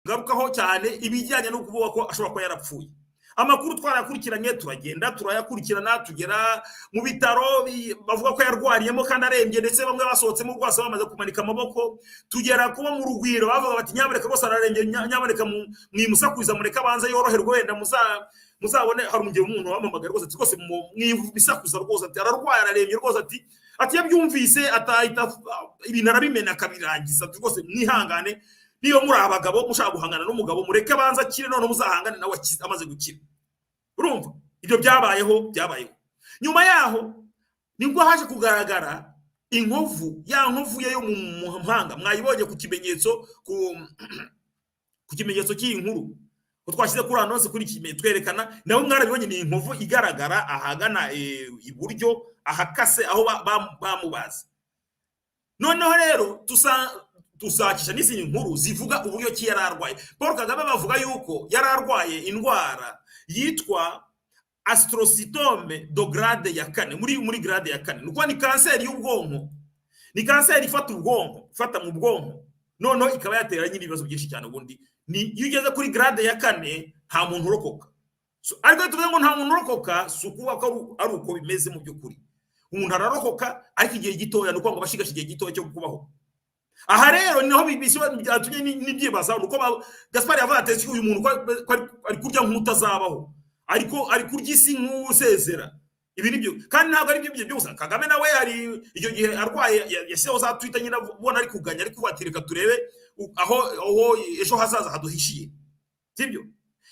Ngarukaho cyane ibijyanye no kuvuga ko ashobora kuba yarapfuye. Amakuru twarayakurikiranye, turagenda turayakurikirana, tugera mu bitaro bavuga ko yarwariyemo kandi arembye, ndetse bamwe basohotsemo rwose bamaze kumanika amaboko. Tugera kuba mu Rugwiro, bavuga bati: "Nyamuneka rwose ararembye, nyamuneka mwimusakuriza, mureke abanze yoroherwe, wenda muzabone." Hari umugabo, umuntu wamamagaye rwose, ati: "Rwose mwibisakuza rwose," ati: "Ararwaye, ararembye rwose," ati: "Iyo abyumvise atahita ibintu arabimena akabirangiza," ati: "Rwose mwihangane, niba muri abagabo mushaka guhangana n'umugabo, mureke abanza akire, none muzahangane nawe amaze gukira." Urumva ibyo byabayeho, byabayeho. Nyuma yaho nibwo haje kugaragara inkovu, ya nkovu ye yo mu mpanga mwayibonye ku kimenyetso cy'iyi nkuru ko twashyize kuri annonce, kuri iki kimenyetso twerekana, nawe mwarabibonye. Ni inkovu igaragara ahagana iburyo ahakase aho bamubaze. Noneho rero tuzakisha n'izindi nkuru zivuga uburyo ki yari arwaye. Paul Kagame bavuga yuko yari arwaye indwara yitwa astrocytome de grade ya kane, muri grade ya kane. Ni ukuvuga ni kanseri y'ubwonko, ni kanseri ifata ubwonko, ifata mu bwonko, noneho ikaba yatera nyine ibibazo byinshi cyane. Ubundi ni iyo ugeze kuri grade ya kane nta muntu urokoka. So, ariko iyo tuvuze ngo nta muntu urokoka, si ukuvuga ko ari uko bimeze. Mu by'ukuri umuntu ararokoka, ariko igihe gitoya, ni ukuvuga ngo bashigashe igihe gitoya cyo kubaho. Aha rero niho byatumye nibyibaza, ni uko Gaspard yavuga ati: "Uyu muntu ko ari kurya nk'utazabaho, ariko ari kurya isi nk'usezera." Ibi nibyo, kandi ntabwo ari byo byose. Kagame nawe hari icyo gihe arwaye yashyizeho za Twitter nyine, ubona ari kuganya, ari kuvuga ati: "Reka turebe aho ejo hazaza haduhishiye." Sibyo?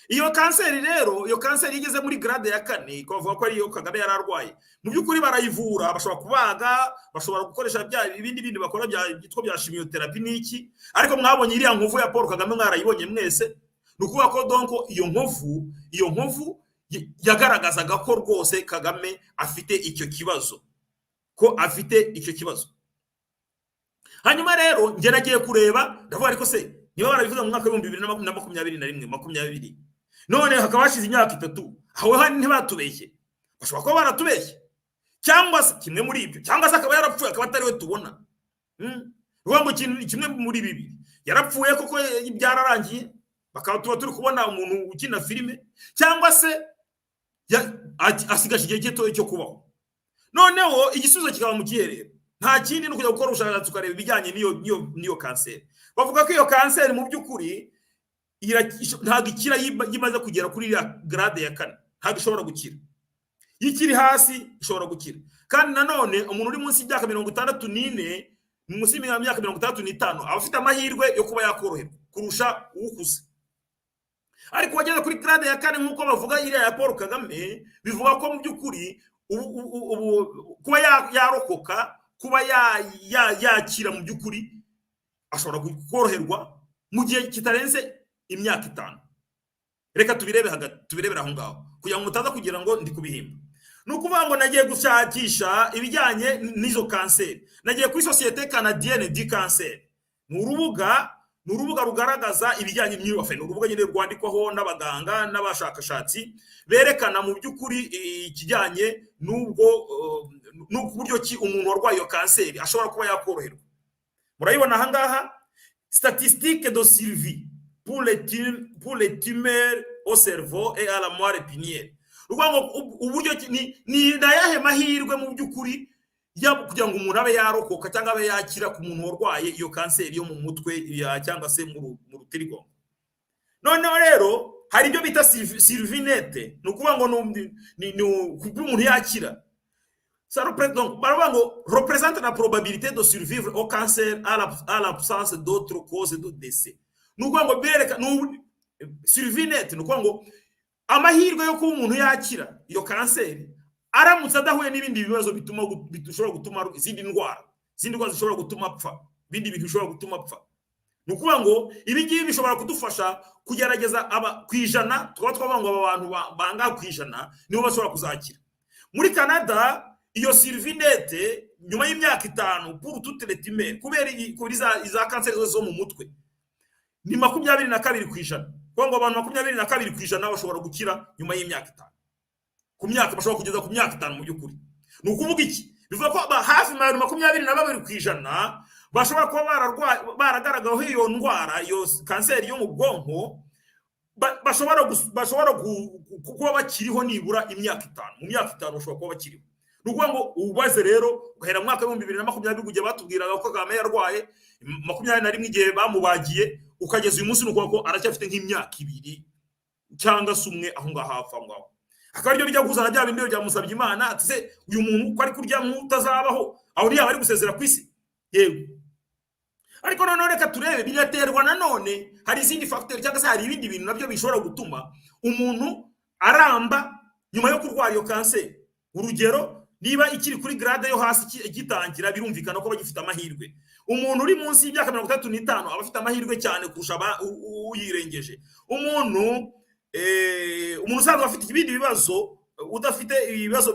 Iyo kanseri rero, iyo kanseri igeze muri grade ya kane, bavuga ko ariyo Kagame yari arwaye, mu by'ukuri barayivura, bashobora kubaga, bashobora gukoresha bya ibindi bindi bakora bya byitwa bya chimiothérapie n'iki. Ariko mwabonye iriya nkovu ya Paul Kagame, mwarayibonye mwese. Ni ukuvuga ko donc iyo nkovu yagaragazaga ko rwose Kagame afite icyo kibazo, ko afite icyo kibazo. Hanyuma rero njye nagiye kureba, ndavuga: "Ariko se niba barabivuze mu mwaka w'2021, 20, none hakaba hashize imyaka 3, aho hano ntibatubeshye?" Bashobora kuba baratubeshye, cyangwa se kimwe muri ibyo, cyangwa se akaba yarapfuye, akaba atari we tubona. Ni ukuvuga ngo ikintu kimwe muri bibiri: yarapfuye koko byararangiye, bakaba tuba turi kubona umuntu ukina filime, cyangwa se asigaje igihe gito cyo kubaho. Noneho igisubizo kikaba mu kihe rero? Nta kindi, ni ukujya gukora ubushakashatsi ukareba ibijyanye n'iyo kanseri. Bavuga ko iyo kanseri mu by'ukuri ntabwo ikira iyo imaze kugera kuri iriya grade ya kane, ntabwo ishobora gukira. Iyo ikiri hasi ishobora gukira. Kandi nanone umuntu uri munsi y'imyaka 64, munsi y'imyaka 65, aba afite amahirwe yo kuba yakoroherwa kurusha ukuze. Ariko wageze kuri grade ya kane nk'uko bavuga iriya ya Paul Kagame, bivuga ko mu by'ukuri kuba yarokoka, kuba yakira, mu by'ukuri ashobora koroherwa mu gihe kitarenze imyaka 5. Reka tubirebe hagati, tubirebere aho ngaho kugira ngo mutaza kugira ngo ndi kubihimba. Ni ukuvuga ngo nagiye gushakisha ibijyanye n'izo kanseri, nagiye kuri Société Canadienne du Cancer. Ni urubuga rugaragaza ibijyanye n'imyubakire, ni urubuga nyine rwandikwaho n'abaganga n'abashakashatsi berekana mu by'ukuri ikijyanye n'ubwo n'uburyo ki umuntu warwaye iyo kanseri ashobora kuba yakoroherwa. Murayibona aha ngaha: statistique de survie pour les tumeurs au cerveau et à la moelle épinière. Ni ukuvuga ngo uburyo ni ayahe mahirwe mu by'ukuri kugira ngo umuntu abe yarokoka cyangwa abe yakira ku muntu warwaye iyo kanseri yo mu mutwe cyangwa se mu rutirigongo. Noneho rero hari ibyo bita survie nette, ni ukuvuga ngo ni kuba umuntu yakira. Ça représente, donc, baravuga ngo représente la probabilité de survivre au cancer à l'absence d'autres causes de décès. Ni ukuvuga ngo bereka survie nette, ni ukuvuga ngo amahirwe yo kuba umuntu yakira iyo kanseri aramutse adahuye n'ibindi bibazo bituma bishobora gutuma izindi ndwara zishobora gutuma apfa, ibindi bintu bishobora gutuma apfa. Ni ukuvuga ngo ibi ngibi bishobora kudufasha kugerageza aba ku ijana, tukaba twavuga ngo aba bantu bangahe ku ijana nibo bashobora kuzakira. Muri Canada iyo survie nette nyuma y'imyaka 5 pour toutes les tumeurs, kubera kuri iza kanseri zose zo mu mutwe, ni 22%. Kuvuga ngo abantu 22% bashobora gukira nyuma y'imyaka 5, ku myaka bashobora kugeza ku myaka 5 mu by'ukuri. Ni ukuvuga iki? Bivuga ko hafi abantu 22% Bashobora kuba baragaragaweho iyo ndwara, iyo kanseri yo mu bwonko, bashobora kuba bakiriho nibura imyaka 5. Mu myaka 5 bashobora kuba bakiriho. Ni ukuvuga ngo ubaze rero ugahera mu mwaka w'2020, igihe batubwiraga ko Kagame yarwaye, 21 igihe bamubagiye, ukageza uyu munsi, ni ukuvuga ko aracyafite nk'imyaka 2 cyangwa se 1 aho ngaho hafi aho ngaho. Akaba aribyo bijya guhuza na bya bindi bya Musabyimana, ati: "Se uyu muntu ko ari kurya nk'utazabaho, aho ntiyaba ari gusezera ku isi?" Yego, ariko noneho reka turebe, biraterwa nanone, hari izindi facteur cyangwa se hari ibindi bintu nabyo bishobora gutuma umuntu aramba nyuma yo kurwara iyo kanseri. Urugero, niba ikiri kuri grade yo hasi igitangira, birumvikana ko bagifite amahirwe. Umuntu uri munsi y'imyaka 35 aba afite amahirwe cyane kurusha uyirengeje. Umuntu usanzwe afite ibindi bibazo, udafite ibibazo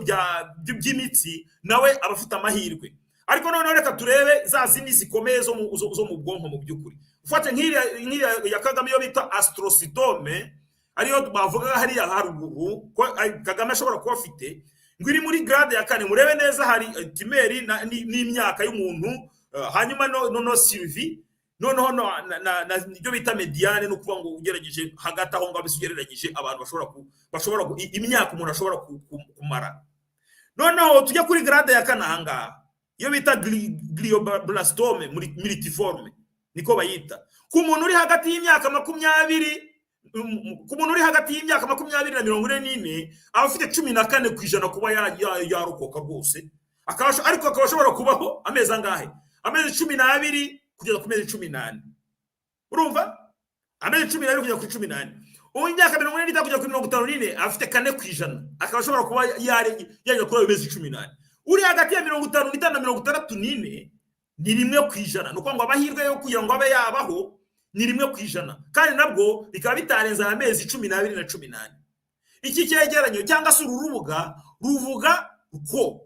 by'imitsi, nawe aba afite amahirwe. Ariko noneho reka turebe za zindi zikomeye zo mu bwonko. Mu by'ukuri, ufate nk'iriya ya Kagame, iyo bita astrocytome, ariyo bavuga hariya haruguru ko Kagame ashobora kuba afite, ngo iri muri grade ya 4. Murebe neza, hari tumeur n'imyaka y'umuntu, hanyuma no survie, noneho ibyo bita médiane, ni ukuvuga ngo ugerageje hagati aho ngaho, ugereranyije abantu bashobora imyaka umuntu ashobora kumara. Noneho tujya kuri grade ya 4 aha ngaha, iyo bita glioblastome multiforme, niko bayita. Ku muntu uri hagati y'imyaka 20 na 44, aba afite 14% kuba yarokoka rwose, ariko akaba ashobora kubaho amezi angahe? Amezi 12 kugeza ku mezi 14. Urumva, amezi 12 kugeza kuri 14. Uwo imyaka 45 kugeza kuri 54 afite 4%, akaba ashobora kuba yagera kuri ayo mezi 14. Uri hagati ya 55 na 64 ni 1%. Ni ukuvuga ngo amahirwe yo kugira ngo abe yabaho ni 1%, kandi nabwo bikaba bitarenze aya mezi 12 na 14. Iki cyegeranyo cyangwa se uru rubuga ruvuga ko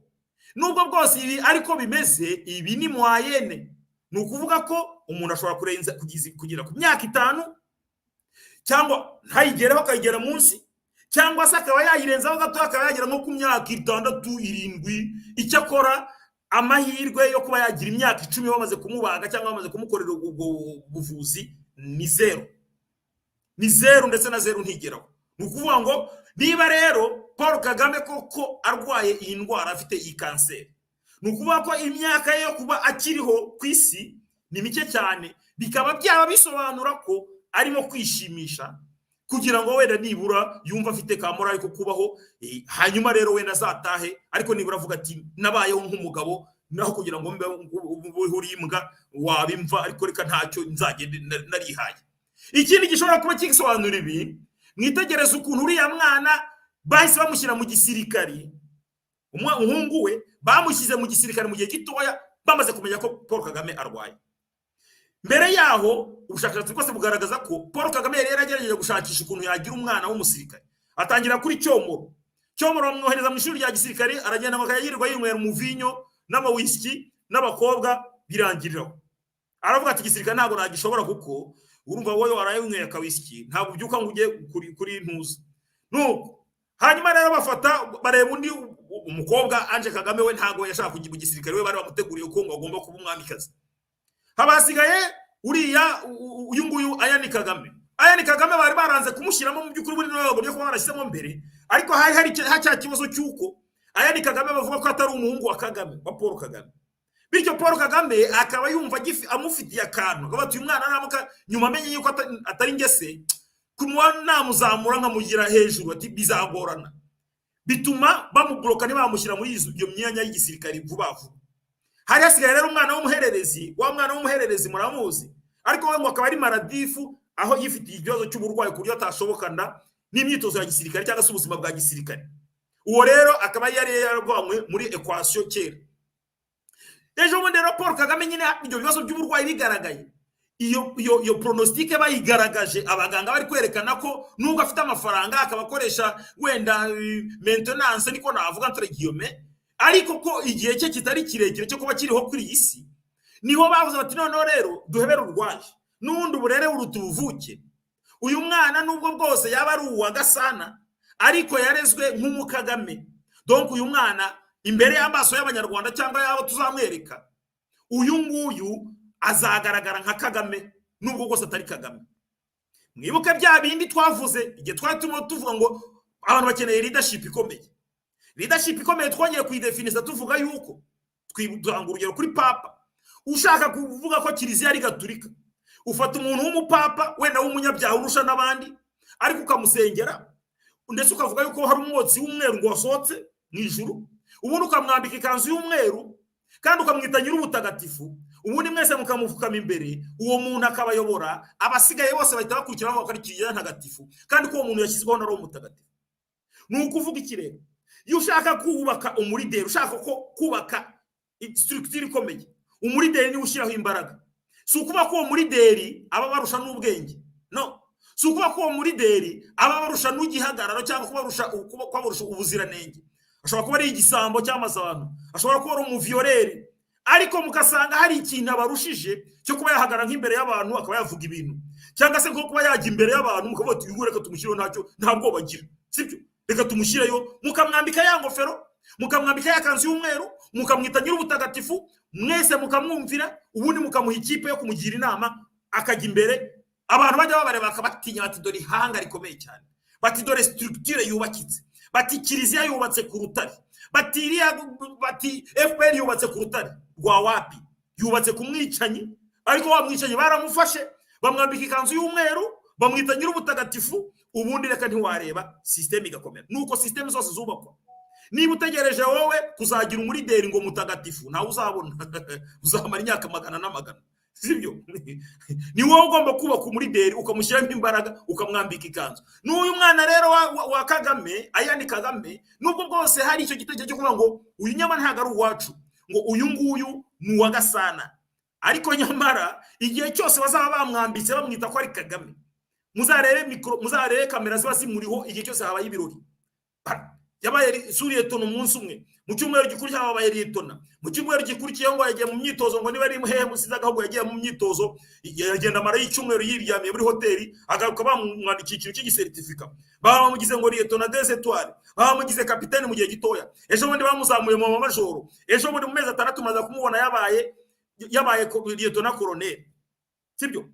nubwo bwose ibi ariko bimeze, ibi ni moyenne. Ni ukuvuga ko umuntu ashobora kurenza kugera ku myaka 5, cyangwa ntayigereho akayigera munsi, cyangwa se akaba yayirenzaho gato, akaba yagera nko ku myaka 6, 7. Icyakora amahirwe yo kuba yagira imyaka 10 bamaze kumubaga cyangwa bamaze kumukorera ubwo buvuzi ni 0, ni 0, ndetse na 0 ntigeraho. Ni ukuvuga ngo niba rero Paul Kagame koko arwaye iyi ndwara, afite iyi kanseri, ni ukuvuga ko imyaka ye yo kuba akiriho ku isi ni mike cyane. Bikaba byaba bisobanura ko arimo kwishimisha kugira ngo wenda nibura yumve afite ka morale ko kubaho, hanyuma rero wenda azatahe, ariko nibura avuga ati: "Nabayeho nk'umugabo, naho kugira ngo mbe uri imbwa waba imva, ariko reka ntacyo nzagende narihaye." Ikindi gishobora kuba kisobanura ibi, mwitegereze ukuntu uriya mwana bahise bamushyira mu gisirikari. Umuhungu we bamushyize mu gisirikare mu gihe gitoya bamaze kumenya ko Paul Kagame arwaye. Mbere yaho, ubushakashatsi bwose bugaragaza ko Paul Kagame yari yaragerageje gushakisha ukuntu yagira umwana w'umusirikare. Atangira kuri Cyomoro. Cyomoro bamwohereza mu ishuri rya gisirikare, aragenda ngo akajya yirirwa yinywera umuvinyo n'amawisiki n'abakobwa, birangiriraho. Aravuga ati: "Igisirikare ntabwo nagishobora," kuko urumva wowe waraye winyweye akawisiki, ntabwo ubyuka ngo ujye kuri ntuza. Nuko hanyuma rero bafata bareba undi umukobwa, Ange Kagame. We ntabwo yashaka kujya mu gisirikare, we bari bamuteguriye ko ngo agomba kuba umwamikazi. Haba hasigaye uriya uyu nguyu Ayani Kagame. Ayani Kagame bari baranze kumushyiramo. Mu by'ukuri buri nawe bagombye kuba barashyizemo mbere, ariko hari cya kibazo cy'uko Ayani Kagame bavuga ko atari umuhungu wa Kagame, wa Paul Kagame. Bityo Paul Kagame akaba yumva amufitiye akantu, akavuga ati: "Uyu mwana naramuka nyuma amenye yuko atari ngese kumuba namuzamura nkamugira hejuru," ati "bizagorana." Bituma bamuburoka, ntibamushyira muri iyo myanya y'igisirikare vuba vuba. Hari hasigaye rero umwana w'umuhererezi. Wa mwana w'umuhererezi muramuzi, ariko we ngo akaba ari maladif, aho yifitiye ikibazo cy'uburwayi ku buryo atashobokana n'imyitozo ya gisirikare cyangwa se ubuzima bwa gisirikare. Uwo rero akaba yari yararwanywe muri équation kera. Ejo bundi rero Paul Kagame nyine ibyo bibazo by'uburwayi bigaragaye, iyo pronostic bayigaragaje, abaganga bari kwerekana ko nubwo afite amafaranga, akaba akoresha wenda maintenance, niko navuga entre guillemets, ariko ko igihe cye kitari kirekire cyo kuba kiriho kuri iyi si, niho bavuze bati: "Noneho rero duhebere urwaje, n'ubundi uburere buruta ubuvuke. Uyu mwana nubwo bwose yaba ari uwa Gasana, ariko yarezwe nk'umukagame. Donc uyu mwana imbere y'amaso y'Abanyarwanda cyangwa y'abo tuzamwereka, uyu nguyu Azagaragara nka Kagame nubwo bwose atari Kagame. Mwibuke bya bindi twavuze igihe twari turimo tuvuga ngo abantu bakeneye leadership ikomeye. Leadership ikomeye twongeye kuyidefinisa, tuvuga yuko twitanga urugero kuri papa. Ushaka kuvuga ko Kiliziya ari Gaturika, ufata umuntu w'umupapa, wenda w'umunyabyaha urusha n'abandi, ariko ukamusengera, ndetse ukavuga yuko hari umwotsi w'umweru ngo wasohotse mu ijuru, ubundi ukamwambika ikanzu y'umweru kandi ukamwita nyir'ubutagatifu, ubundi mwese mukamupfukama imbere, uwo muntu akabayobora. Abasigaye bose bahita bakurikira bavuga ko ari Kiliziya ntagatifu, kandi ko uwo muntu yashyizweho na Roho Mutagatifu. Ni ukuvuga iki rero? Iyo ushaka kubaka umuleader, ushaka ko kubaka structure ikomeye, umuleader niwe ushyiraho imbaraga. Si ukuvuga ko uwo muleader aba abarusha n'ubwenge, no si ukuvuga ko uwo muleader aba abarusha n'igihagararo cyangwa kubarusha ubuziranenge. Ashobora kuba ari igisambo cyamaze abantu, ashobora kuba ari umuvioleur, ariko mugasanga hari ikintu abarushije cyo kuba yahagarara nk'imbere y'abantu akaba yavuga ibintu, cyangwa se nko kuba yajya imbere y'abantu mukavuga ati: "Uyu reka tumushyireho, ntacyo, nta bwoba agira, sibyo? Reka tumushyireyo." Mukamwambika ya ngofero, mukamwambika ya kanzu y'umweru, mukamwita nyir'ubutagatifu, mwese mukamwumvira, ubundi mukamuha ikipe yo kumugira inama, akajya imbere, abantu bajya babareba bakabatinya, bati: "Dore ihanga rikomeye cyane," bati: "Dore structure yubakitse," bati: "Kiliziya yubatse ku rutare," bati iriya, bati FPR yubatse ku rutare rwa wapi? Yubatse ku mwicanyi, ariko wa mwicanyi baramufashe, bamwambika ikanzu y'umweru, bamwita nyir'ubutagatifu, ubundi reka ntiwareba, système igakomera. Nuko système zose zubakwa. Niba utegereje wowe kuzagira umuleader ngo mutagatifu, ntawe uzabona, uzamara imyaka magana n'amagana, sibyo? Ni wowe ugomba kubaka umuleader, ukamushyiramo imbaraga, ukamwambika ikanzu. N'uyu mwana rero wa Kagame, ayandi Kagame, nubwo bwose hari icyo gitekerezo cyo kuvuga ngo uyu nyama ntabwo ari uwacu, ngo uyu nguyu ni uwa Gasana, ariko nyamara igihe cyose bazaba bamwambitse, bamwita ko ari Kagame, muzarebe micro, muzarebe kamera ziba zimuriho igihe cyose habaye ibirori. Yabaye sous-lieutenant umunsi umwe, mu cyumweru gikurikiyeho habaye lieutenant, mu cyumweru gikurikiyeho ngo yagiye mu myitozo, ngo niba ari hehe musize agahugu yagiye mu myitozo, yagenda amara y'icyumweru yiryamiye muri hoteli, agaruka bamwandikiye ikintu cy'igicertificat, bamugize ngo lieutenant deux étoiles, bamugize kapitene mu gihe gitoya. Ejo bundi bamuzamuye mu majoro, ejo bundi mu mezi 6 maze kumubona yabaye lieutenant colonel, sibyo?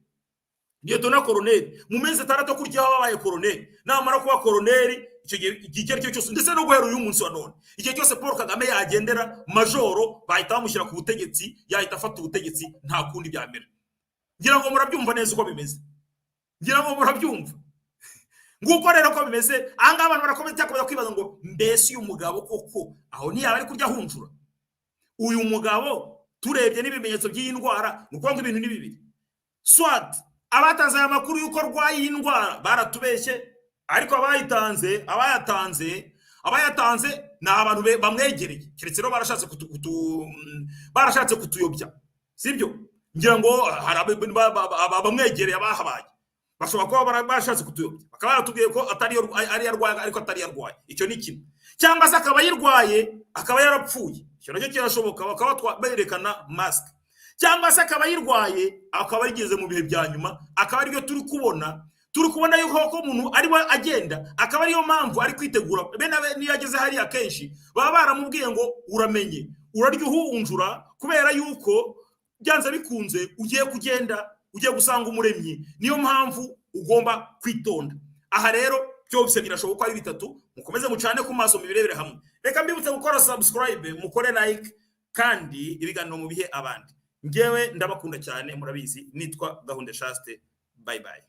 Lieutenant colonel, mu mezi 6 akurikiyeho babaye colonel. Namara kuba colonel, icyo gihe, igihe icyo ari cyo cyose, ndetse no guhera uyu munsi wa none, igihe cyose Paul Kagame yagendera majoro, bahita bamushyira ku butegetsi, yahita afata ubutegetsi, nta kundi byamera. Ngira ngo murabyumva neza uko bimeze, ngira ngo murabyumva. Nguko rero ko bimeze. Ahangaha abantu barakomeza cyakomeza kwibaza ngo: mbese uyu mugabo koko aho ntiyaba ari kurya ahunjura? Uyu mugabo turebye n'ibimenyetso by'iyi ndwara, ni ukuvuga ngo ibintu ni bibiri: soit abatanze aya makuru y'uko arwaye iyi ndwara baratubeshye, ariko abayitanze abayatanze ni abantu bamwegereye, keretse rero barashatse kutuyobya, sibyo? Ngira ngo hari abamwegereye abahabaye bashobora kuba barashatse kutuyobya, bakaba baratubwiye ko atari ariyo arwaye, ariko atari arwaye. Icyo ni kimwe. Cyangwa se akaba ayirwaye akaba yarapfuye, icyo nacyo kirashoboka, bakaba berekana masque. Cyangwa se akaba ayirwaye akaba yigeze mu bihe bya nyuma, akaba aribyo turi kubona yuko ko umuntu arimo agenda, akaba ariyo mpamvu ari kwitegura. Bene niyo ageze hariya, kenshi baba baramubwiye ngo: "Uramenye urarya uhunjura, kubera yuko byanze bikunze ugiye kugenda, ugiye gusanga Umuremyi, niyo mpamvu ugomba kwitonda." Aha rero byose birashoboka ko ari bitatu. Mukomeze mucane ku maso, mubirebere hamwe. Reka mbibutse gukora subscribe, mukore like, kandi ibiganiro mu bihe abandi. Ngewe ndabakunda cyane, murabizi, nitwa Gahunda Shaste. Bye bye.